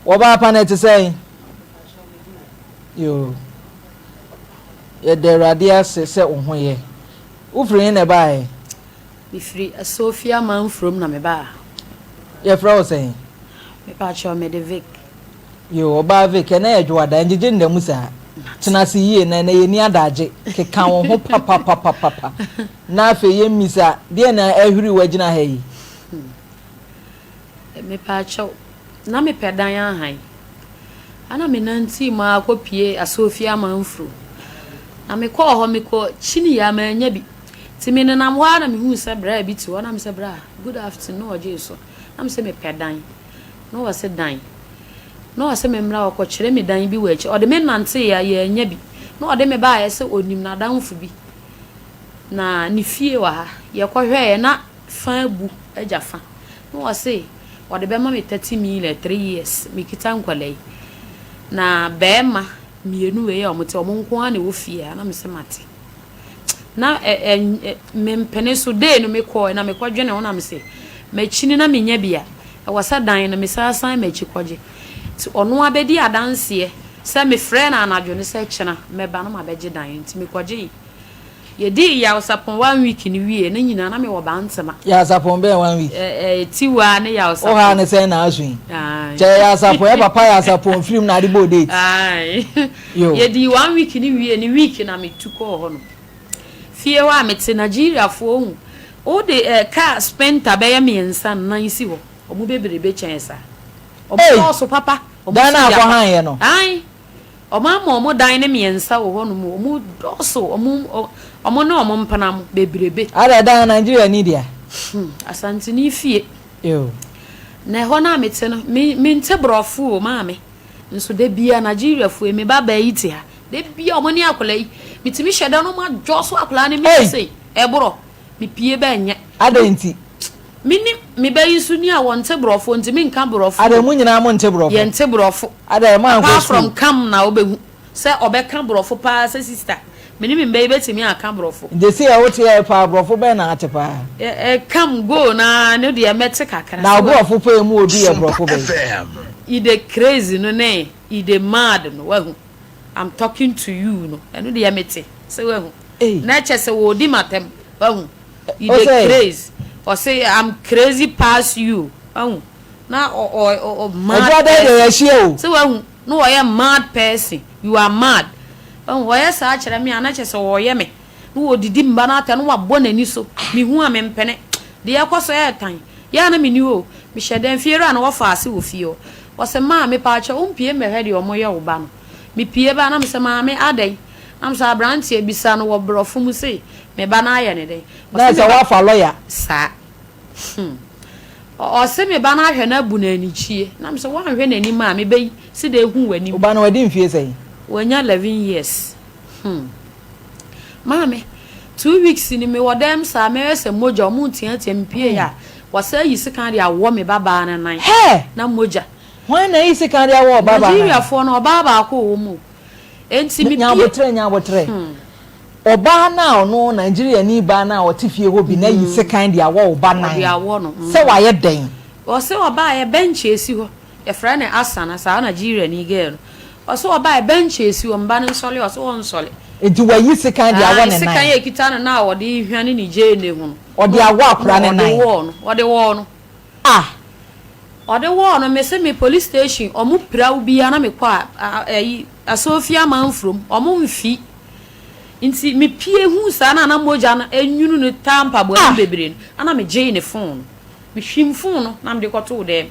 Wɔbaa pa no ɛte sɛn? Yoo. Yɛda Awurade ase sɛ wo ho yɛ. Wofiri he na ɛbaeɛ? Mefiri Asuofie Amanfurom na mebaa. Yɛfrɛ wo sɛn? Mepaakyɛw mede Vic. Yoo, ɔbaa Vic, ɛnɛ yɛ dwoada, ngyegye nda mu saa. Tena ase yie na ɛnɛ yɛnni adagye. Keka wo ho papapapapa. Na afei yɛmmisa, deɛn na ahuri wo agyina ha yi? Mepaakyɛw, na mepɛ dan ahan. Ɛna me nantee mu ara kɔpuee Asuofie Amanfrom. Na mekɔɔ hɔ, mekɔ kyiniiɛ a mannya bi. Nti me nenam hɔ ara na mehuu sɛ braa bi te hɔ, na mesɛ braa, good afternoon, na ɔgyee so. Na mesɛ mepɛ dan. Na ɔse dan. Na ɔse me mmra ɔkɔkyerɛ me dan bi wɔ akyi. Ɔde me nanteeɛ a yɛannya bi. Na ɔde me baeɛ sɛ ɔnim n'adamfo bi. Na ne fie wɔ ha. Yɛkɔhwɛeɛ na fa abu agya fa. Na ɔse ɔde bɛma me 30 million 3 years mekita nkwadaa yi. Na bɛrima mmienu wei a wɔte wɔn nko ara na ɛwɔ fie ha na mese mate. Na ɛ ɛ mempene so day no mekɔɛ na mekɔdwene ho na mese m'akyini na menya bi a ɛwɔ sɛ dan no mesan san m'akyi kɔgye. Nti ɔno abɛdi adanseɛ sɛ mefrɛɛ no anadwo no sɛ kyena mɛba na mabɛgye dan nti mekɔgyee. Yɛdii Yawsapɔn one week no wie ne nyinaa na mewɔ Bantama. Yawsapɔn bɛn one week? Ɛ Tiwa ne Yawsapɔn. Wo ha ne sɛn na aso yi? Kyɛ Yawsapɔn yɛ papa Yawsapɔn firim na ade bɔɔ date. Aye. Yɛdii one week no wie ne week na metu kɔɔ hɔ nom. Fie hɔ a mete Nigeriafoɔ hu wode ɛ car sprinter bɛyɛ mmiɛnsa nnan si hɔ ɔmo bebrebe kyɛn saa. Ɔmo dɔɔso papa. Ɔmo Dan a akɔ han yɛ no. Aye. Ɔmo ama ɔmo dan ne mmiɛnsa wɔ hɔ nom ɔmo dɔɔso ɔmo ɔmo ne ɔmo mpena mo bebrebe. Ada dan Nigeria ni dea. Asanteni fie. Ew. Na ɛhɔ no a mete no me mente borɔfo o maame nso da bia Nigeriafoɔ yi me ba baa yi te ha da bia ɔmo ne akwadaa yi metumi hyɛ da no ɔmo adwɔ so akwadaa no me sei ɛborɔ me pie bɛ nyɛ. Adɛn nti? Me ne me ba yi nso ni a wɔnte borɔfo nti menka borɔfo. Adɛn mo nyinaa monte borɔfo? Yɛnte borɔfo. Adɛn moankɔ Apart from kam na wobɛhu sɛ ɔbɛka borɔfo paa sɛ sister me ne me mba yi bɛtumi aka borɔfo. Nti sei a wote yɛ paa borɔfo bɛn na ate paa? Ɛ come go na no deɛ mɛte kakra. Na wo borɔfo paa emu odu yɛ borɔfo bɛn? E dey crazy no ne e dey mad no wahu I'm talking to you no ɛno deɛ mete sɛ wahu na ɛkyɛ sɛ wɔredi m'atɛm wahu. You dey craze. Ɔse I'm crazy pass you. Wahu? Na ɔ ɔ ɔ mad person. Sɛ wahu? Na ɔyɛ mad person. You are mad. Wahu? Ɔyɛ saa kyerɛ me a na kyerɛ sɛ ɔyɛ me. Na ɔdidi me ba no atɛn na wabɔ n'ani so. Mehu a mempene. Deɛ ɛkɔ so ɛɛtan. Yɛ a na menni hɔ o. Mehyɛ dan fie wura no wɔfa ase wɔ fie hɔ. Ɔse maa mepaakyɛw wompie mmɛhwɛ deɛ wɔyɛ wo ba no. Mepie ba a na mesɛ maame adɛn? Na mesɛ abranteɛ bisa no wɔ brɔfo mu se me ba no ayɛ ne dɛn? Na sɛ woafa lɔya. Saa. Hmm. Ɔse me ba no ahwɛ no abu no anikyie. Na mesɛ woanhwɛ n'anim a me ba yi se dɛn hu w'anim. Wo ba no wadi mfie sɛn? Wanya 11 years. Hmm. Maame, 2 weeks ni mewɔ dɛm saa mɛyɛ sɛ mogya ɔmo nteatea me pie a wɔsɛ ayi sekan de awɔ me ba baa no nan. Hɛ! Na mogya. Hwan na ayi sekan de awɔ ɔba baa nan? Nigeriafoɔ no ɔbaa baako wɔ mu. Enti me pie. Nyabotrɛ nyabotrɛ. Ɔbaa no a ɔno Nigeriani baa no a ɔte fie hɔ bi no ayi sekan de awɔ wo ba nan. Ɔde awɔ no. Sɛ wayɛ dɛn? Ɔse ɔbaeɛ bench esi hɔ yɛfrɛ no Asana saa Nigeriani girl no. Ɔse ɔbaeɛ bench esi hɔ mba no nsɔle ɔse ɔnsɔle. Enti wayi sekan de awɔ ne nan. Sekan a ekita no no a ɔde hwane ne gyeene ho no. Ɔde awɔ akora ne nan. Ɔde wɔɔ no ɔde wɔɔ no. Ah! Ɔde wɔɔ no mese me police station ɔmo pira wo biaa na mekɔ a ɛyi Asofie Amanfurom ɔmo mfi. Nti me pie huu saa na na mogya no nwunu no taa mpaboa mu bebree no ana me gyee ne phone no. Me hwim phone no na mede kɔ too dɛm.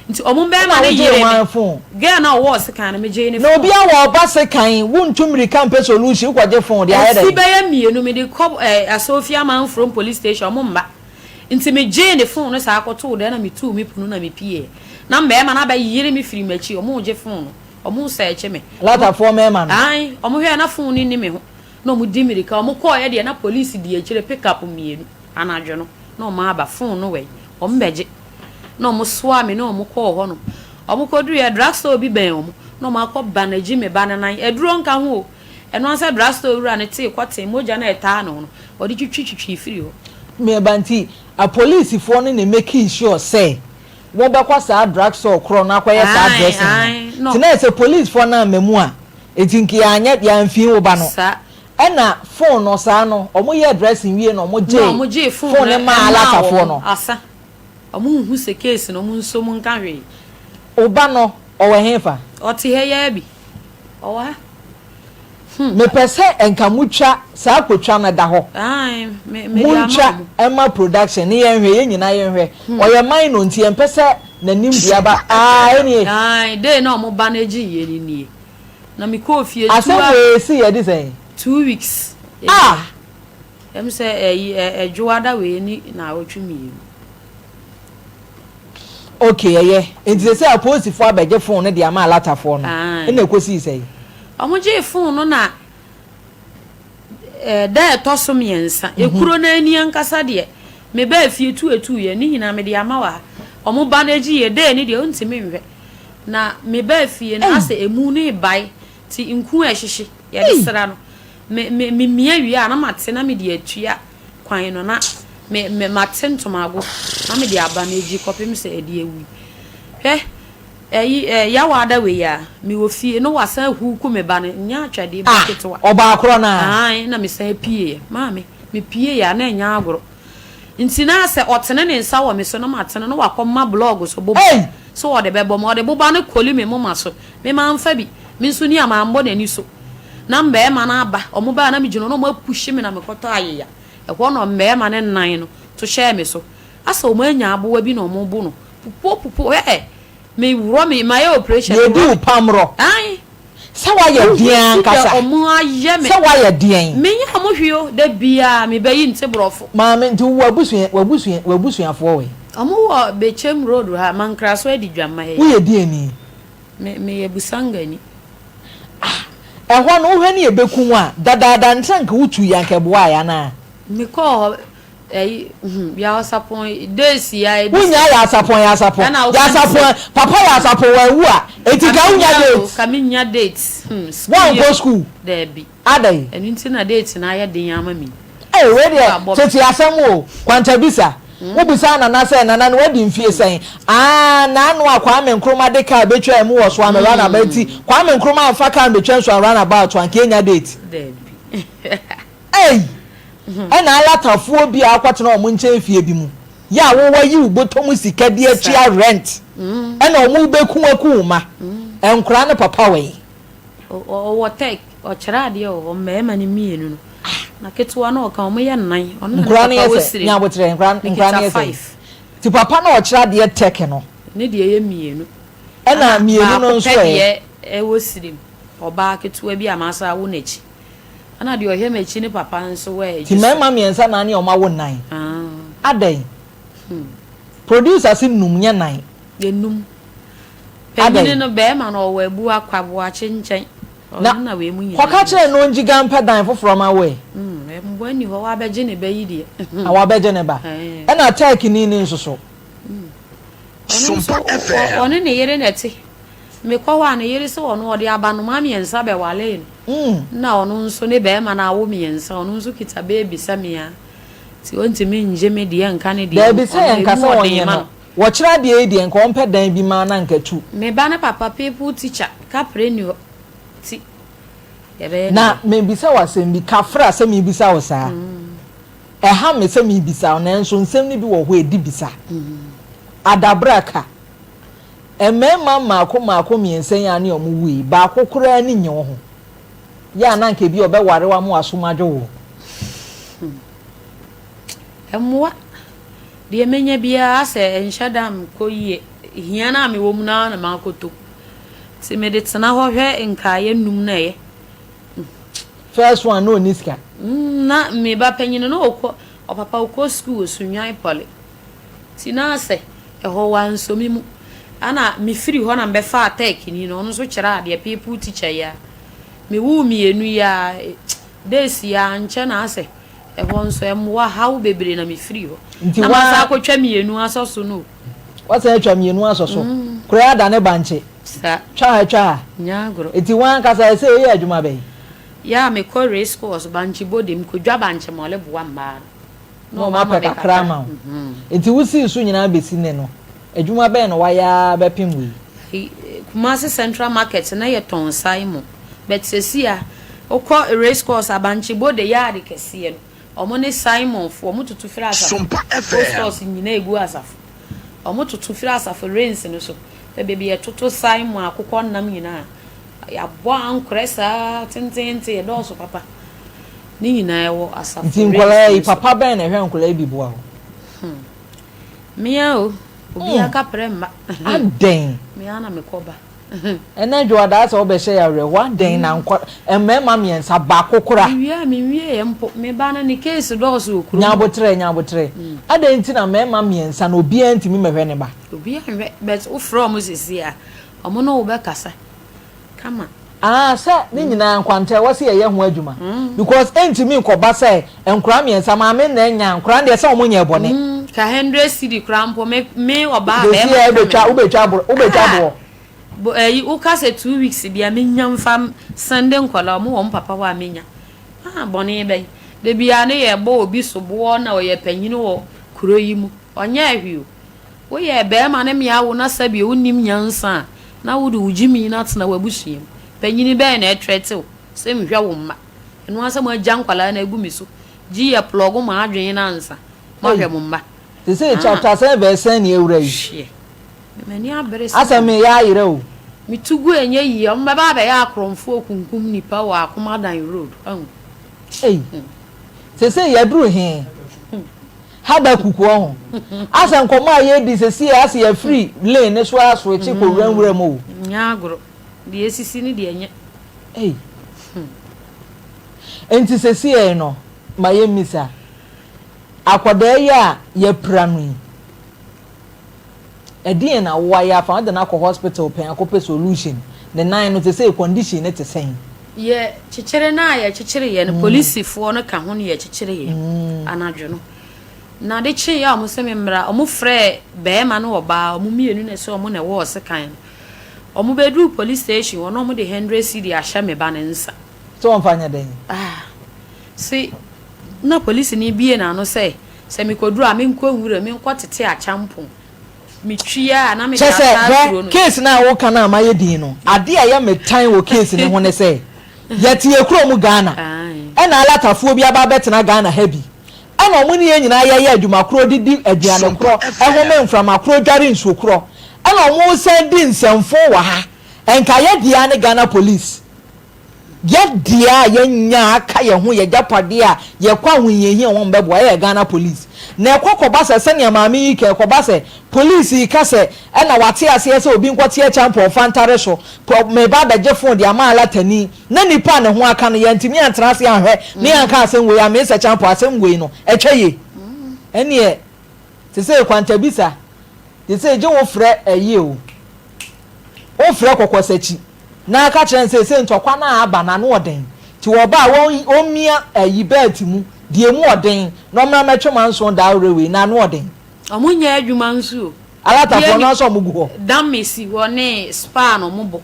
Nti ɔmo bɛɛma no yere me. Girl no a ɔwɔɔ sekan no me gyee ne phone. Na obi awɔ ɔba sekan wo ntu mirika mpɛ solution wo kɔ gye phone de ayɛ dɛn. Ɛsi bɛyɛ mmienu mede kɔ eh Asofie Amanfurom police station ɔmo mma. Nti me gyee ne phone no saa kɔ too dɛm na me tuu me pono na me pieɛ. Na mɛɛma no abɛ yere me firi makyi ɔmo regye phone no. Ɔmo sɛɛkye me. Alatafoɔ mmarima no. Ae, ɔmo hwɛɛ na phone no nni me ho, na ɔmo di mirika, ɔmo kɔɔeɛ deɛ na police di akyire pick up mmienu, anadwo no, na ɔmo aba, phone no wɛn, ɔmo bɛgye, na ɔmo soaa me ne ɔmo kɔɔ hɔ nom, ɔmo kɔduruiɛ, drug store bi bɛn ɔmo, na ɔmo akɔ bandage me ba no nan, aduro nka ho o, ɛno ara sɛ drug store wura no tee kɔtee mogya no a ɛtaa ne ho no, ɔde twitwi twitwii firii hɔ. Me ba nti apolisifoɔ no na make sure sɛ. Wɔbɛkɔ saa drug store korɔ no akɔyɛ saa dressing no. Nti na ɛsɛ police foɔ no amma mu a, nti nka yɛanyɛ yɛamfii wo ba no. Ɛna phone no saa no, wɔn yɛɛ dressing wie na wɔn gyee phone no maa alatafoɔ no. Asa. Wɔn nhu sɛ case no wɔn nso mu nka hwee. Wo ba no ɔwɔ hefa? Ɔte ha yi ara bi. Ɔwɔ ha. Hmm. Mepɛ sɛ nka motwa saa kotwa no da hɔ. Ae, me, mede ama Montwa wɔn. mma production ne yɛnhwɛ, yɛn nyinaa yɛnhwɛ. Hmm. Ɔyɛ minor nti yɛmpɛ sɛ n'anim dua ba. Aa, ɛnie. Ae, day na wɔn ba no gye yɛ no nie. Na mekɔɔ fie Asɛm two a. wei si yɛ de sɛn? 2 weeks. Ah! Ɛm sɛ ɛyi ɛ ɛdwoada wei ni naawɔtwe mmienu. Okay, ɛyɛ. Nti sɛ sɛ apolisifoɔ abɛgye phone no de ama alatafoɔ no, Ae. ɛna ɛkɔsii sɛn? Wɔn gyee phone no na ɛɛ da a ɛtɔ so mmiɛnsa. Ekuro no ani ankasa deɛ, me baa fie tu etu yɛ ne nyinaa mede ama wɔ ha. Wɔn ba no agyi yɛ day ne deɛ ontumi nhwɛ. Na me baa fie no Ei! asɛ emu no rebae ti nku a ɛhyehye yɛde Ei! sra no. Me me me mia wie a na mate na mede atua kwan no na me me mate ntomago na mede aba no agyi kɔpem sɛ ɛde awu. Hwɛ ɛyi ɛ yawa ada wei a mewɔ fie no wasan huuku me ba no nyɛ atwɛdeɛ bi Ah! ketewa. Ɔbaa korɔ no ara? Ae na mesan pieeɛ. Maame, mepieeɛ a na ɛnyɛ agorɔ. Nti na sɛ ɔtene ne nsa wɔ me so na matene na wakɔma blɔɔgo so boba Ei! sɛ ɔde bɛbɔ me. Ɔde boba no kɔli me moma so. Me mamfa bi. Me nso ni a mambɔ n'ani so. Na mmarima no aba. Wɔn baa na megyina hɔ na wɔapuhye me na mekɔtɔ ayeya. Ɛhɔ na mmarima no nnan no to hyɛɛ me so. Asɛ wɔn anya aboa bi na wɔbo no. Pupo pupo hɛ! Meworɔ me mayɛ operation Yɛdi meworɔ wo me. pamrɔ. Ae! Sɛ woayɛ Wohu deɛn sɛdeɛ ankasa? wɔn ayɛ me. Sɛ woayɛ deɛn? Menyɛ wɔn hwee o, da biara mebɛyi nte borɔfo. Maame, nti wo w'abusua w'abusua w'abusuafoɔ wɔ he? Wɔn wɔ Bechem road ha, Mankraso Adidwamma ha yi. Woyɛ deɛn ni? Me meyɛ Busangani. Ah! Ɛhɔ no wohwɛ ne yɛbɛku wo a, dadaada nti anka wotuiɛ anka ɛboaeɛ anaa? Mekɔɔ hɔ ɛyi hmm Yawasapɔn days yi a ɛdi Wonyaa Yawasapɔn Yawasapɔn Ɛna woka ne sɛ. Yawasapɔn papa Yawasapɔn wanwu a enti Ka nka wonya mennya o, date? ka mennya date hmm school Woankɔ yɛ school? Daabi. Adɛn? Ɛno nti na date no ayɛ den ama me yi. Ei wei School deɛ abɔ me. tete asɛm o, Kwantabisa. Wobisaa Nana sɛ, Nana no wadi mfie sɛn? Aah naano a Kwame Nkrumah de car betwaa mu wɔ Suame runabout nti Kwame Nkrumah amfa car ambetwa Nsuan runabout a anka yɛnnya date. Daabi. Ei! Ɛna alatafoɔ bi a akɔtena wɔn nkyɛn fie bi mu yɛ a wo wayi wo bɔtɔ mu sika de atua rent ɛna wɔn rebɛku aku wo mma. Nkwadaa no papa wɔ he? Ɔwɔ tech, ɔkyerɛ adeɛ wɔ hɔ, mmarima no mmienu no. Na ketewa no ɔka wɔn yɛ nnan, ɔno na ne Nkwadaa no papa yɛ wɔ sɛ, sire nya mu. aboterɛ, nkwadaa nkwadaa no Mekita yɛ sɛ. five. Nti papa no a ɔkyerɛ adeɛ tech no. Ne deɛ yɛ mmienu. Ɛna Ɛna mmienu no baako nso pɛ ɛ? deɛ ɛwɔ sire mu, ɔbaa ketewa bi a masan awo n'akyi. Ɛna deɛ ɔhwɛ m'akyi ne papa nso wɔ Nti ɛgye so. mmarima mmiɛnsa na ne wɔn awo nnan. Ah. Adɛn? Producer se num nyɛ nan. Yɛ num. Panyini Adɛn? no bɛɛma no ɔwɔ abua kwaboakye nkyɛn. Na Ɔno na wei mu nyinaa kɔka gyina kyerɛ so. no ɔngyi gan mpɛ dan foforɔ ma wo ɛ. Mm, mmoa nni hɔ, wabɛgye ne ba yi deɛ. Na wabɛgye ne ba. Ɛɛ. Ɛna Turkey-ni no nso so. Ɔno nso, Sompa FM. ɔne ne yere na ɛte. Mekɔ hɔ a, ne yere sɛ ɔno ɔde abanoma mmiɛnsa bɛwaree no. Nna ɔno nso ne bɛɛma no awo mmiɛnsa, ɔno nso kita baby sɛ me ara. Nti ɔntumi ngye me deɛ nka ne deɛ Daabi ho, sɛ ɔno yɛnka emu sɛ ɔden ɔnye ma no. no. Wɔkyerɛ adeɛ yi deɛ nka ɔmpɛ dan bi ma na nka tu. Me ba ne papa people teacher kaprɛ nni hɔ nti yɛbɛyɛ ne Na dɛn. mebisa wo asɛm bi, Kafra sɛ mebisa wo saa. Ɛha me sɛ mebisa wo nanso nsɛm no bi wɔ hɔ a ɛdi bisa. Adabraka, mmarima mmaako mmaako mmiɛnsa yi a ne wɔn wui yi, baako koraa ani nnye wo ho. Yɛ a na anka ebia ɔbɛware wo ama w'asom adwo wo. Mmoa. Deɛ mɛnya biara asɛ ɛnhyɛ da nkɔ yie. Hia no a mewɔ mu no ara na makɔtɔ mu. Nti mede tena hɔ hwɛ nkaeɛ nnum no ɛyɛ. First one na ɔnni sika. Na me ba panyin no na ɔkɔ, ɔpapa ɔkɔ sukuu wɔ Sunyani Poly. Nti na asɛ ɛhɔ wansɔ me mu. Ɛna mefiri hɔ na mebɛfaa Tech ni no, ɔno nso kyerɛ adeɛ, people teacher yi ara. Mewoo mmienu yi ara, days yi ara nkyɛ na asɛ ɛhɔ nso mmoa haw bebree na mefiri hɔ. Nti Na waa. masan akɔtwa mmienu asɔ so no o. Wasan atwa mmienu asɔ so. Koraa adane bankye. Saa. Twa ha twa ha. Nyɛ agorɔ. Nti w'ankasa ɛsɛ woyɛ adwuma bɛn? Yɛ a mekɔ race course, bankye bɔ de, mekɔdwa bankye mɔle boa mmaa no. Na wɔn apɛ kakra ama wo. Nti wosii so nyinaa bɛsi nnɛ no. Adwuma bɛn na wayɛ ara bɛpem wei? Kumasi central market na yɛ tɔn saimo but sɛsi a wokɔ race course abankye bode yard kɛseɛ no ɔmo ne simon foɔ ɔmo tutu firi asafo post course nyina egu asafo ɔmo tutu firi asafo rains no so pɛ baabi yɛ toto simon akokɔ nam nyinaa yabɔ ankorɛ saa tententen ɛdɔɔso papa ne nyinaa ɛwɔ asafo Nti nkwadaa yi papa bɛn na ɛhwɛ nkwadaa yi bi boa wo? Hmm. Mea o, obiara kaprɛ mma. Adɛn? Mea na mekɔ ba. Ɛnɛ Dwoadaa sɛ wobɛhyɛ yɛ awerɛhoɔ adɛn na nkɔ mmarima mmiɛnsa baako kora. Mewie a menwieɛ mpo me ba no ne case dɔɔso wɔ kurom. Nya aboterɛ nya aboterɛ adɛn nti na mmarima mmiɛnsa no obiara ntumi mmɛhwɛ ne ba. Obiara nhwɛ but wofrɛ wɔn seesei a wɔn ne wo bɛkasa. Kama. Ah sɛ ne nyinaa nkwanta ɛwɔ sɛ yɛyɛ ho adwuma because ɛntumi nkɔba sɛ nkoraa miɛnsa maame nna anya nkoraa no deɛ sɛ ɔmo nyɛɛ bɔne. Ka hundred cedi koraa mpo me me ɔbaa Sɛsi bɛɛma a ka me wobɛtwa ho. wobɛtwa boro wobɛtwa Ah boɔ. bo ɛyi wo ka sɛ 2 weeks bia me nya nfa sɛnde nkwadaa ɔmo wɔ ɔmo papa hɔ a me nya ah bɔne bɛn da biaa ne yɛ bɔ obi soboɔ na ɔyɛ panyini wɔ kuro yi mu ɔnyɛɛ hwee o. Woyɛ barima ne mmea wo na sɛdeɛ wonnim nyansa a, na wode wo gyimi no atena w'abusua mu. Panyini bɛn na ɛtrɛte wo sɛ nhwɛ wo mma? Ɛno ara sɛ moagya nkwadaa no agu me so. Gye yɛ plɔgo mo adwene no ansa Ei, moahwɛ mo mma. sesei Ah. chapter sɛn verse sɛn ne awura yi? Hweɛ. M'ani abere Asɛ sɛ meyɛ ayerɛ o. metu gu ɛnyɛ yie. Wɔn bɛba abɛyɛ akorɔmfoɔ kunkum nnipa wɔ Akomadan road. Ahu. Ei, sesei yɛaduru he? Habakkuk wɔ ho. Asɛ nkɔmmɔ a yɛredi sɛsi a asɛ yɛafiri lane no so ara switche kɔ wura nwura mu o. Nyɛ agorɔ. Deɛ esisi no deɛ nyɛ. Ei. Nti sɛsiei no ma yɛmmisa, akwadaa yi a yɛapira no yi, ɛdeɛn na woayɛ afa ho? Wode no akɔ hospital pɛn akɔpɛ solution? Ne nan no sɛsei condition no te sɛn? Yɛ kyekyere no a yɛkyekyere yɛ no polisifoɔ no ka ho no yɛkyekyere yɛ anadwo no na ade kyeeɛ a wɔn sɛ me mmra wɔn frɛɛ bɛɛma ne ɔbaa wɔn mmienu na ɛsɛ wɔn na ɛwɔ ɔsekan no wɔn bɛduru police station hɔ na wɔn de hundred cedi ahyɛ me ba no nsa. Sɛ wɔn fa nyɛ dɛn? Ah se na polisini bue n'ano sɛ sɛ mekɔduru a menkɔ nwura menkɔ tete akyampong. Metwi a na mede Kyɛ sɛ, ataa hwɛ, kuro no so. case no a woka no a mayɛ din no, adeɛ a ɛyɛ me tan wɔ case no ho ne sɛ, yɛte yɛn kurom Ghana, ɛna alatafoɔ bi aba abɛtena Ghana ha bi, ɛna wɔn ne yɛn nyinaa yɛyɛ adwuma korɔ, didi aduane korɔ, home mframa korɔ, dware nsuo korɔ, ɛna wɔsan di nsɛmfoo wɔ ha. Nka yɛ deɛ ara ne Ghana police. Yɛ deɛ a yɛanya aka yɛn ho, yɛn agyapadeɛ a yɛkɔ ahohiahia a wɔn bɛboa yɛ Ghana police. Na ɛkɔ kɔba sɛ sɛnea maame yi ka ɛkɔba sɛ police yi ka sɛ ɛna wate aseɛ sɛ obi nkɔte akyampɔn mfa ntare so, meba abɛgye phone de ama alatani, na nipa a ne ho aka no yɛntumi antena ase anhwɛ ne yɛanka asɛm wei amee sɛ kyampɔn asɛm wei no ɛtwa yie. Ɛneɛ sesei kwantabisa sesei gye wo frɛ ɛyi o, wo frɛ kɔkɔsakyi. Na ka kyerɛ no sɛ, Seesei ntɔkwa no a aba no, ano ɔden. Nti wɔba a, wɔmmia ayi bɛɛte mu, deɛ emu ɔden, na wɔmmra mmɛtwe manson daa werɛ wei, na ano ɔden. Ɔmo nyɛ adwuma nso o. Alatafoɔ no ara nso ɔmo gu hɔ. Dame si hɔ ne spa na ɔmo bɔ.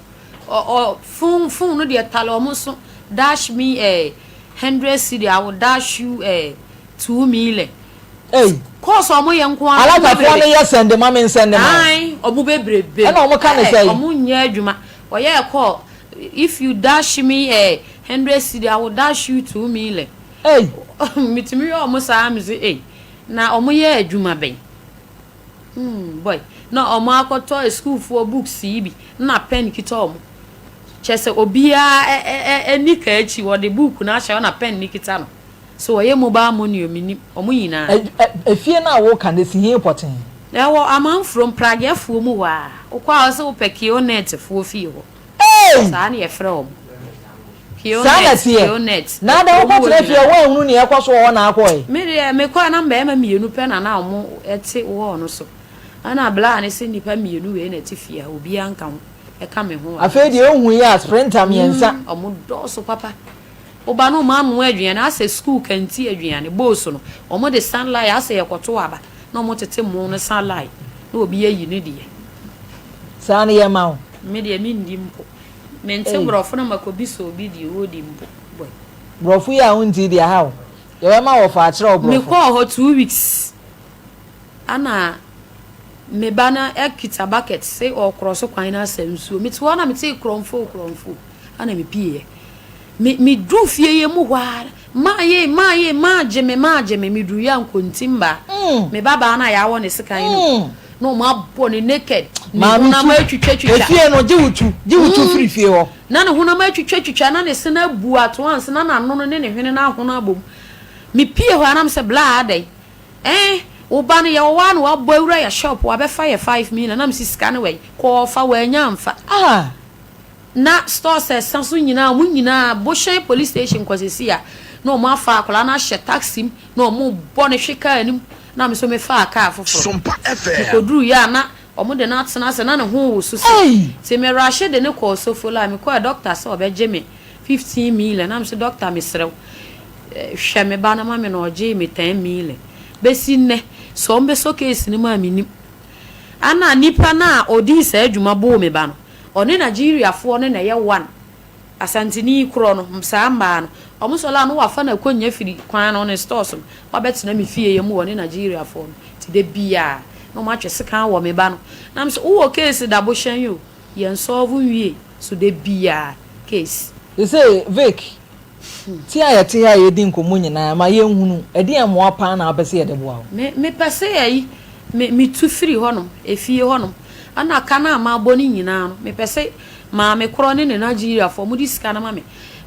Ɔ ɔ phone phone no deɛ tale ɔmo so dash me eh hundred cedi I will dash you eh 2 million. Ei. Course a ɔmo yɛ nko ara ɔmo Alatafoɔ no bebrebe. yɛ sɛnde ma me nsɛnde ma wo. Ae ɔmo bebrebe. Ɛna ɔmo ka ne Eh sɛn? ɔmo nyɛ adwuma. Ɔyɛɛ call if you dash me eh hundred cedi I will dash you 2 million. Ei. Metumi hwɛ ɔmo saa me se ei na ɔmo yɛ adwuma bɛn? Hmm boy na ɔmo akɔtɔ asukuufoɔ books yi bi na pen kita ɔmo. Kyerɛ sɛ obiara ɛ ɛ ɛ nika akyi wɔde book no ahyɛ hɔ na pen no kita no. So wɔyɛ mobile money o mennim, wɔn nyinaa. Ɛ ɛ efie no a woka no, esi he pɔtee? Ɛwɔ Amanfrom, Pragyɛfoɔ mu hɔ ara. Wokɔ a wɔse wopɛ Kionet foɔ fie hɔ. Ei! Saa na yɛfrɛ wɔn. Saa na Kionet, ɛteɛ? Kionet, Na adɛn kurom hɔ wokɔtena fie a nyinaa. woanhunu nea ɛkɔ so wɔ hɔ na akɔe? Me deɛ mekɔɛ na mmarima mmienu pɛ na na wɔte wall no so. Ɛna bla no se nnipa mmienu wei na ɛte fie ha, obiara nka ho, ɛka me ho wɔ ha. Afei deɛ ohui a sprinter mmiɛnsa. Wɔn dɔɔso papa. Wo ba no ɔmo anoa aduane asɛ school canteen aduane bowls no ɔmo de sa line asɛ yɛkɔto aba na ɔmo tete mo no sa line na obi ayi ne deɛ. Saa no yɛ ma wo. Me deɛ me ndi mpo. Me nte Ei. brɔfo na makɔ bisa obi deɛ ɔdi mpo boy. Brɔfo yi a wo nte yi deɛ aha wo. Yɛbɛma wɔfa akyerɛ wo Me brɔfo. kɔɔ hɔ 2 weeks ɛna. Me ba no kita bucket se ɔrekrɔso kwan no asa nsuo. Mete hɔ na metee korɔmfoo korɔmfoo ɛna mepieɛ. Me meduru fie yɛ mu hɔ ara, maa yei maa yei maa gye me maa gye me meduru yɛ a nkontim baa. Me ba baa no a yɛawɔ ne sekan no na wɔn abɔ no naked ne honam atwitwatwitwa. Efie no gye wo tu gye wo tu firi fie hɔ. Na ne honam atwitwatwitwa na ne se no abu ato ansa na n'ano no ne ne hwene no ahono abom. Mepie hɔ ara na mesɛ blaa adɛn? Eh wo ba no yɛwɔ hɔ ara na wabɔ awura yɛ shop wabɛfa yɛ 5 million na mese sika no wɛn? Kɔɔ fa wannya amfa. Ah! Na stores a ɛsa so nyinaa wɔn nyinaa Bohyɛn police station kɔ sɛsi a na wɔn afa akwadaa no ahyɛ taxi mu na wɔn rebɔ no hwe car no mu na me nso me faa car foforɔ Sompa FM. mekɔduru yɛ a na wɔn de no atena ase na ne ho woso sei Ei! nti me rushe de no kɔɔ Sofola me kɔɛ doctor sɛ ɔbɛgye me 15 million na me sɛ doctor mesrɛ wo hwɛ me ba no ma me na ɔgyee me 10 million bɛsi nnɛ sɛ wɔn bɛsɔ case no mu a mennim ana nipa no a ɔdii saa adwuma boo me ba no Ɔne Nigeriafoɔ no na ɛyɛ one. Asanteni korɔ no, saa mmaa no, wɔn sɔre a na wafa n'akonwa firi kwan no ne stores no, wabɛtena me fie yɛ mu ɔne Nigeriafoɔ no. Nti da biara na wɔn atwe sekan wɔ me ba no. Na me sɛ, wowɔ case da bohyɛn o, yɛn solve nwie, so da biara case. Seesei Vic, Te a yɛte ha a yɛredi nkɔmmɔ nyinaa, ma yɛnhunu, ɛdeɛn mmoa paa na wopɛ sɛ yɛde boa wo? Me, mepɛ sɛ ayi, me, metu firi hɔnom, efie hɔnom. Ɛna ka no a mabɔ no nyinaa no, mepɛ sɛ maame korɔ ne ne Nigeriafoɔ, wɔde sika no ma me.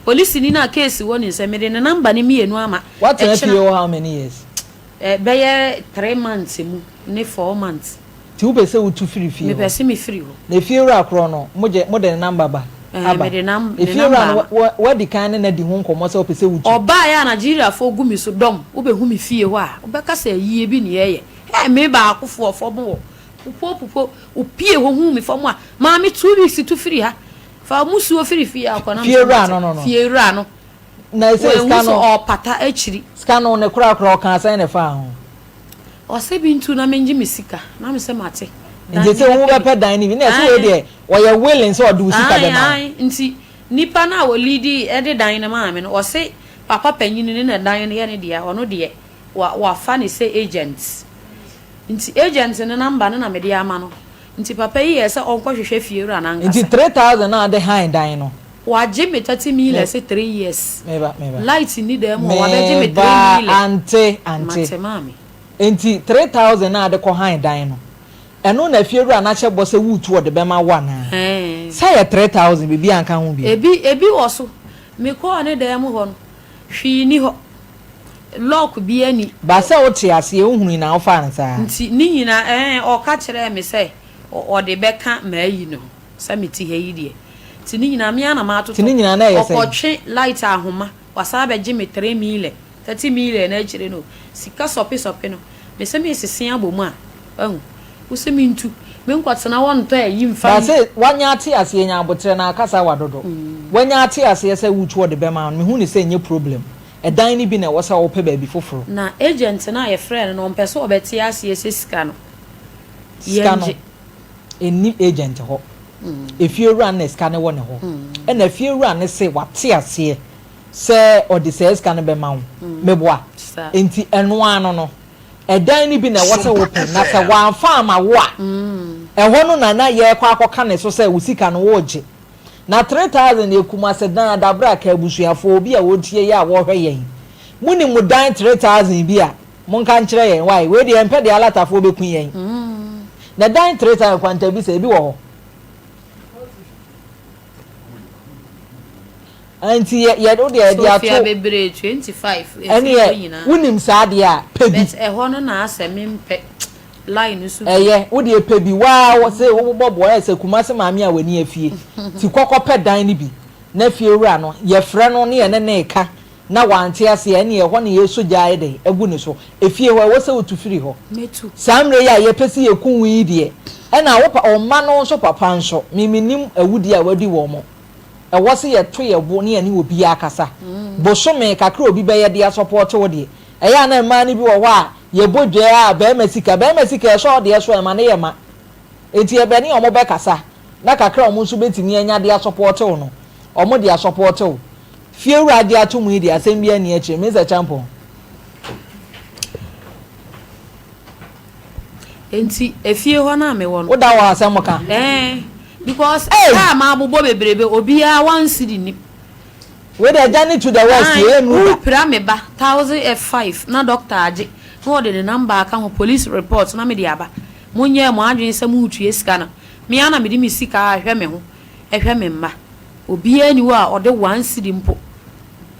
Polisini no a case wɔ ne nsam, mede ne number no mmienu ama. Woatena fie Ɛkyena. hɔ how many years? Ɛ, bɛyɛ 3 months mu ne 4 months. Nti wopɛ sɛ wotu firi fie Mepɛ hɔ? sɛ mefiri hɔ. Na efiewura korɔ no, mogye, mode ne number ba? Ɛɛ, Aba. mede nam, ne Efiewura number no, ama. wa, woadi kan ne no adi ho nkɔmmɔ sɛ wopɛ sɛ wotu? Ɔbaeɛ a Nigeriafoɔ gu me so dɔm, wobɛhu me fie hɔ a, wobɛka sɛ ayie bi na yɛreyɛ. Hɛɛ, me baakofoɔ fam hɔ, pupo pupo, wopie hɔ huu me fam a, maame 2 weeks tu firi ha, fa musuo firi fie ha kɔ na mesɛ Fiewura mate. no no no. Fiewura no, Na ɛsɛ wanhu sika sɛ no. ɔrepata akyiri. Sika no, ne korakora ɔkaa sɛn na ɛfaa ho? Ɔse mentu na mengye me sika, na mesɛ mate. Dan Nti no sɛ bɛpɛ bi. wobɛpɛ dan no bi, na ɛsɛ wei Ae. deɛ ɔyɛ willing sɛ ɔde wo sika Ae bɛma wo. ae, nti nipa no a ɔliidi de dan no maa me no, ɔse papa panyini no na dan no yɛ ne dea, ɔno deɛ wa wafa no sɛ agent. Nti agent no number no na mede ama no. Nti papa yi yɛɛ sɛ ɔnkɔhwehwɛ fiewura no Nti ankasa. 3000 no a wode han dan no. Wagye me 30 million Me se 3 years. meba meba. Light nni dan mu hɔ, wabɛgye me 3 Meba million. ante ante. Mate maame. Nti 3000 no a wode kɔ han dan no, ɛno na fiewura no ahyɛ bɔ sɛ woretu ɔde bɛma wo anaa? Ɛɛ. Sɛ ɛyɛ 3000 biribiara nka ho bio. Ebi ebi wɔ so. Mekɔɔ ne dan mu hɔ no, hwee nni hɔ. Lock biara nni. Ba sɛ wote aseɛ, wohunui na wofaa no saa. Nti ne nyinaa, ɛɛ, ɔka kyerɛɛ me sɛ ɔde bɛka m'ayi no ho, sɛ mete ha yi deɛ. Nti ne nyinaa, me ara na Nti matotɔ. ne nyinaa na ɛyɛ sɛn? Ɔkɔtwe light ahoma, wasan abɛgye me 3 million, 30 million no akyire no, sika sɔpesɔpe no, mese mesese abɔ mu a, wahu. Wose mentu, menkɔtena hɔ ntɔ ayi mfa Ba nni. sɛ wanya ate aseɛ, nya aboterɛ na akasa wa dodo. Wanya ate aseɛ sɛ wotu ɔde bɛma no, mehu no sɛ ɛnyɛ problem. Ɛdan no bi na ɛwɔ sɛ wopɛ baabi foforo. Na agent no a yɛfrɛɛ no no, ɔmpɛ sɛ ɔbɛte aseɛ sɛ sika no, Sika no yɛngye. ɛnni agent hɔ. Efiewura no na sika no wɔ ne hɔ. Ɛna efiewura no se wate aseɛ sɛ ɔde saa sika no bɛma wo. Meboa? Saa. Enti ɛno ara no no, ɛdan no bi na ɛwɔ sɛ Sompa wopɛ. Na sɛ FM. wamfa amma wo a, ɛhɔ no na na yɛrekɔ akɔka ne so sɛ wo sika no woregye. Na 3000 yɛ Kumase dan adabraka abusuafoɔ obi a ɔretie yɛ a wɔrehwɛ yɛn mo nim mo dan 3000 bi a monka nkyerɛ yɛn wai wei deɛ yɛmpɛ deɛ alatafoɔ bɛku yɛn na dan 3000 kwantabisa ebi wɔ hɔ nti yɛ yɛ wo deɛ yɛde Sophia ato bebree 25 efiri hɔ ɛneɛ nyinaa. wonim saa deɛ a pɛ bi. But ɛhɔ no na asɛ mempɛ line no so bio. Ɛyɛ, wo deɛ pɛ bi, waa wɔ se wo bobɔ boɔ ayɛ sɛ Kumasi maame a w'ani afie, ti kɔ kɔ pɛ dan no bi na fie wura no yɛ frɛ no ne yɛne no reka na wante aseɛ a ɛneɛ ɛhɔ na yɛsɔ gya ayɛ dɛn agu ne so, efie hɔ ɛwɔ sɛ wotu firi hɔ. Mɛtu. Saa mmerɛ yi a yɛpɛ sɛ yɛku wo yi deɛ ɛna wo pa, wo mma no nso papa nso, me mennim awudie a wadi wɔn, ɛwɔ se yɛto yɛn bo ne yɛne obiara kasa, bosome kakra a obi bɛyɛ de asɔpɔɔte wo deɛ, ɛyɛ a na mmaa no bi wɔ hɔ a Yɛbɔ dwa a, barima sika, barima sika ɛsɔ ɔdeɛ so a, ɛma no yɛ ma. Enti ɛbɛ ne wɔn bɛkasa, na kakra a wɔn nso bɛtumi anya de asɔpɔɔte wo no, wɔn de asɔpɔɔte wo. Fie wura agye ato mu yi deɛ, asɛm biara nni akyire. Mister Champon. Enti efie hɔ no a mewɔ no. Woda wɔ asɛm ka. Ɛɛ because kaa mabobɔ bebrebe obiara one cedi nnim. Wei deɛ journey to the west yɛ nnuru da. Wopira me ba 1005 na doctor agye na ɔde ne number aka ho police report na mede aba. Monyɛɛ mo adwene sɛ moretua sika no. Me ara na mede me sika ahwɛ me ho hwɛ me mma. Obiara nni hɔ a ɔde one cedi mpo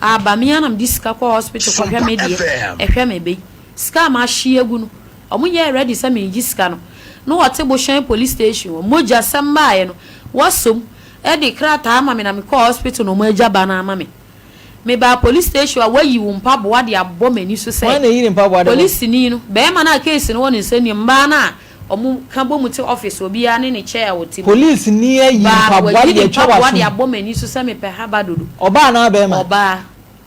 aba. Me ara na mede sika kɔ hospital kɔhwɛ me deɛ hwɛ me ba yi. Sika a mahye agu no, wɔnyɛɛ ready sɛ meregye sika no. Na wɔte Bohyɛn police station hɔ. Mogyasɛm baeɛ no, wɔasɔ mu de krataa ama me na mekɔɔ hospital na wɔagya ba no ama me. Mebaa police station a wɔayi wo mpaboa de abɔ m'ani so sɛ Hwan na eyi ne mpaboa de bɔ? polisini no, barima no a case no wɔ ne nsa nie, mmaa no a wɔka bɔ mu te office, obiara ne ne chair a ɔte mu. Polisini ayi Baa no, mpaboa wayi de ne atwa mpaboa de w'asom. abɔ m'ani so sɛ mepɛ haba dodo. Ɔbaa anaa barima? Ɔbaa.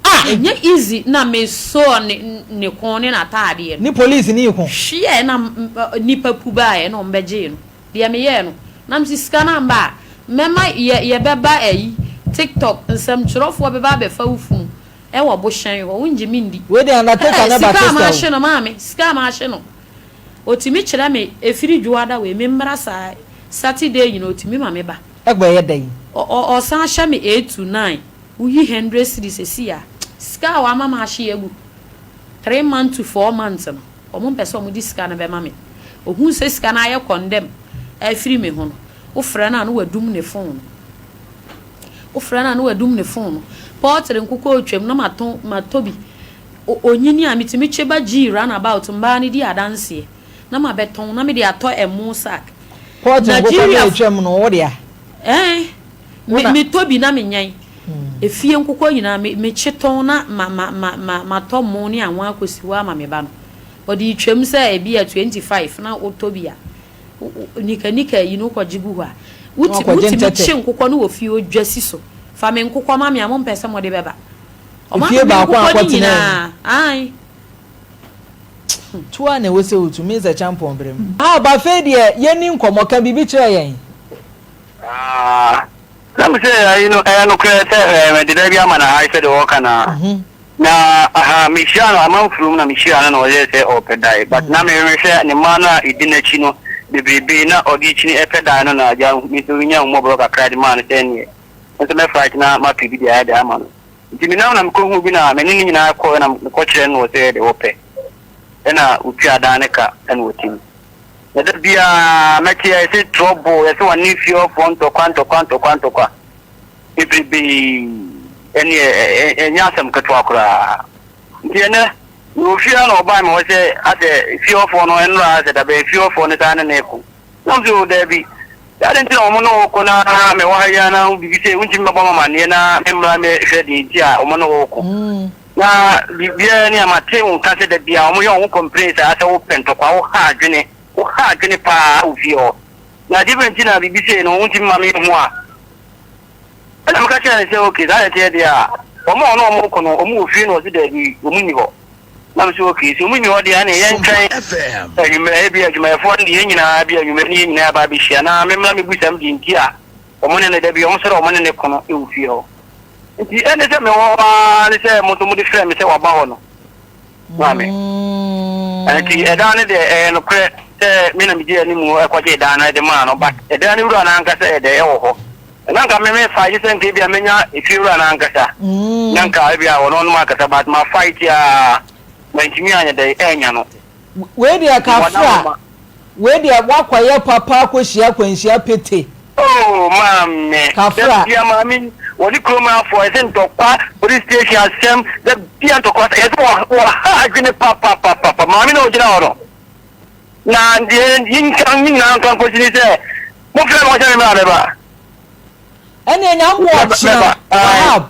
Ah! Ɛnyɛ easy na me sɔɔ ne ne kɔn ne n'ataadeɛ no. Ne polisini ko? Hweɛ na nnipa pu baeɛ na wɔbɛgyee no. Deɛ meyɛɛ no, na mese sika no amba a, mɛma yɛ yɛbɛba ayi, tiktok, nsɛmtwerɛfoɔ bɛba abɛfa wo funu wɔ bohyɛn hɔ, wongye me ndi. Wei deɛ Undertaker Hey, ne sika a Batista o. mahye no, maame, sika a mahye no, ɔtumi kyerɛ me, ɛfiri Dwoada wei, memmra saa Saturday nyina ɔtumi ma me ba. Ɛkɔ ɛyɛ dɛn? Ɔ ɔ ɔsan hyɛ me eight to nine, woyi hundred cedis seesei a, sika a wama mahye agu, three months to four months no. Wɔmpɛ sɛ wɔde sika no bɛma me. Ohuu sɛ sika no ayɛ kɔndɛm afiri me ho no, wofrɛ no a na wadum ne fon no. Wofrɛ no a na wadum ne fon no. Pɔltere nkokɔ retwam na matɔn matɔ bi. O onyini a metumi kye ba gyii runabout mmaa no di adanseɛ na mabɛtɔn na mede atɔ ɛmo sack. Pɔltere nkokɔ no Nigeria retwam no wo dea? Ɛɛ. Wo Me na. metɔ bi na menyɛn. Efie nkokɔ nyinaa me mekye tɔn na ma ma ma ma matɔ mo ne anwa akɔsi hɔ ama me ba no. Ɔde retwam sɛ ebia 25 na wotɔ bi a, wo wo nika nika ayi no wokɔgye gu hɔ a, Na woti wakɔgye wotumi ntɛtɛ. kye nkokɔ no wɔ fie odwa si so. Fa me nkokɔ ma me a mompɛ sɛ mode bɛba. Wɔn Efie ama me baako a nkokɔ no akɔtena mu. nyinaa. Ae. Tu a na ɛwɔ sɛ wotu means ɛkyampɔn berɛ mu. Ah but afei deɛ yɛnni nkɔmmɔ, ka biribi kyerɛ yɛn. Ah, na me sɛ ayi no ɛyɛ nokorɛ sɛ ɛɛ mede da bi ama no ae sɛdeɛ wɔka no a. Na aha mehyia no amanfurom na mehyia no na ɔyɛɛ sɛ ɔrepɛ dae but na mehwɛ ne mmaa no a ɛdi n'akyi no bebrebe na ɔde kyini ɛpɛ dae no na agya me nso menya ahummɔborɔ kakra de maa no sɛ ɛneɛ me nso mɛfight na mapɛ bi de ayɛ de ama no. Nti menam na mekɔhuu bi na me ne no nyinaa kɔɛ na mekɔkyerɛ no wɔ sɛ deɛ wɔpɛ ɛna ɔtua dan no ka ɛna ɔte mu. Na da biara mɛte yɛse trouble, yɛse wɔne fie hɔfoɔ ntɔkwa ntɔkwa ntɔkwa ntɔkwa bebrebee, ɛneɛ ɛnyɛ asɛm ketewa koraa. Nti ɛnɛ mewɔ fie ha na ɔbaa me hɔ sɛ asɛ fie hɔfoɔ no ɛnora asɛ dabɛn fie hɔfoɔ no saa ne ne ko. Na ɔm sɛ o daabi, sɛ adɛn nti na wɔn ne wo ko na mewɔ ha yi ara na biribi sɛ wontumi mmɛbɔ me amaneɛ na memmra mmɛhwɛ deɛ nti a wɔn ne wo ko. Na biribiara ni a mate wo nka sɛ da biara wɔyɛ wo ho complain saa sɛ wopɛ ntɔkwa, woha adwene, woha adwene paa wɔ fie hɔ. Na deɛ bɛn nti na biribi sei no wontumi ma menhu a? Ɛna meka kyerɛɛ no sɛ okay saa na ɛteɛ deɛ a, wɔn a wɔne wɔn reko no wɔn wɔ fie na ɔse daabi wɔn nni hɔ. Na mese okay sɛ wɔn nni hɔ deɛ ɛne yɛntwɛn anwummerɛ ebi adwumayɛfoɔ no deɛ yɛn nyinaa bi anwummerɛ ne yɛn nyinaa ba abɛhyia na memmra mebisa m deɛ nti a wɔn ne no da bi wɔn sɛ wɔn ne ne ko no wɔ fie hɔ. Nti ɛne sɛ mewɔ hɔ ara ne sɛ mo nso mode frɛ me sɛ waba hɔ no maame. Nti ɛdan no deɛ ɛyɛ nokorɛ sɛ me na megye anim ɛkɔgye dan no de maa no but ɛdan no wura no ankasa yɛ dɛ ɛwɔ hɔ. Na nka me me fight sɛ nka ebia menya efie wura no ankasa na nka ebia ɔno ɔnom ankasa but ma fight a mantumi anyɛ dɛ ɛnya no. Wei deɛ kafra. Wei deɛ woakɔyɛ papa akɔhyia akwanhyia pete. Oh maame, Kafra. da bia maame yi wɔne kurom afoɔ yɛsɛ ntɔkwa, police station asɛm, da bia ntɔkwa sɛ yɛsɛ wɔ wɔha adwene papapapapa maame na ɔgyina hɔ no. Na deɛ yɛnka ne nyinaa nka nkɔsi ne sɛ mofrɛ me ɔhyɛ me mmra mɛba. Ɛneɛ Nyame boa ɔkyena Mɛba, ae. Wahab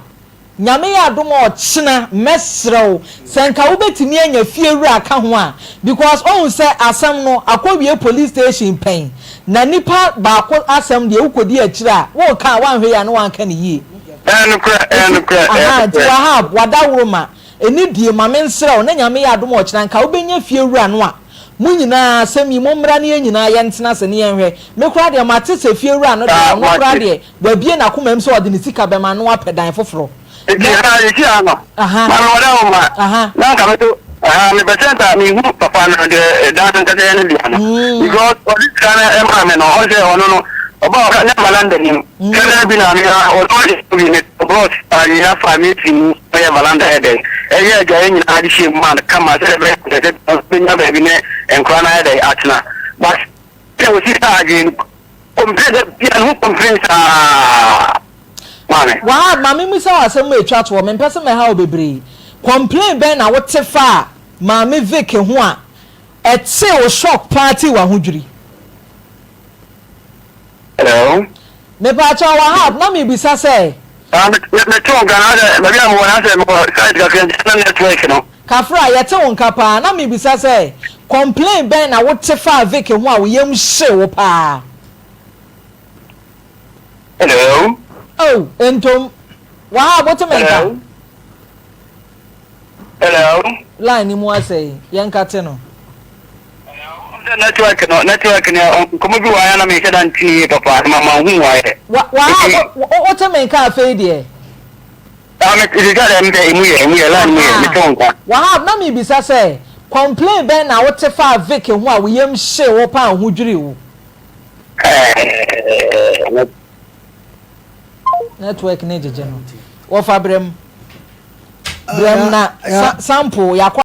Nyame yɛ adom a ɔkyena mɛsrɛ wo sɛ nka wobɛtumi anya fie wura ka ho a because woahu sɛ asɛm no akɔwie police station pɛn na nipa baako asɛm deɛ wokɔdi akyire a woka a woanhwɛ yie a na woanka no yie. Ɛyɛ nokorɛ, ɛyɛ Nti nokorɛ, ɛyɛ ahaa nti nokorɛ. Wahab wadaworo ma ɛni die ma mensrɛ wo na Nyame yɛ adom a ɔkyena nka wobɛnya fie wura no a mo nyinaa asɛm yi mommra na yɛn nyinaa yɛntena ase na yɛnhwɛ. Me koraa deɛ mate sɛ fie wura no deɛ Ah, ɔno koraa mate. deɛ Wabue n'akoma mu sɛ ɔde ne sika bɛma na wapɛ dan foforɔ. Nti Na ha, yɛhyia no, aha, maame wɔda wo ma, aha. na anka mɛto. Aha, mepɛ sɛ nka mehu papa no deɛ dan no nkasa yɛ ne dea no. Because ɔde sika no ɛmaa me no, ɔn sɛ ɔno no, ɔba ɔka ne valanda nim. Sɛ bi na me ɔno ɔde bi me brɔs anwea fa me fi mu ɔyɛ valanda yɛ dɛn. Ɛyɛ adwaeɛ nyinaa de hyɛ mu maa no kama sɛ ɛbɛyɛ sɛ bɛnya baabi ne nkora no ayɛ dɛn atena. But sɛ ɔsi saa adwene no, complain da bia ne ho complain saa. Maame. Wahab, ma memmisa wo asɛm a ɛtwa toɔ, mempɛ sɛ mɛha wo bebree. Complain bɛn na wote faa Maame Vic ho a ɛtee wo shock paa tee w'ahodwiri? Hello. Mepaakyɛw Wahab, na mebisa sɛ. Ah, me me me te wo nka na sɛ baabi a mewɔ na sɛ mewɔ site kakra nti na network no. Kafra, yɛte wo nka paa, na mebisa sɛ complain bɛn na wote faa Vic ho a wo yam hyee wo paa? Hello. Oh, entom. Wahab, wote me nka? Hello. Line ni mu asɛe, yɛnka te no. Hello. Network no, network no, nkɔmɔ bi wɔ ayɛ na menhyɛ da ntini yie papa, na ma hu wɔ ayɛ. Wahab, wote me nka afei deɛ? Ah, me te sɛ dɛ emu yɛ, emu yɛ, line mu yɛ, mete wo nka. Wahab, na mebisa sɛ, complain bɛn na wote faa Vic ho a wo yam hyee wo paa ho dwirii wo? Network ne gyegye no. Wɔfa brɛm. Brɛm na sample yakɔ.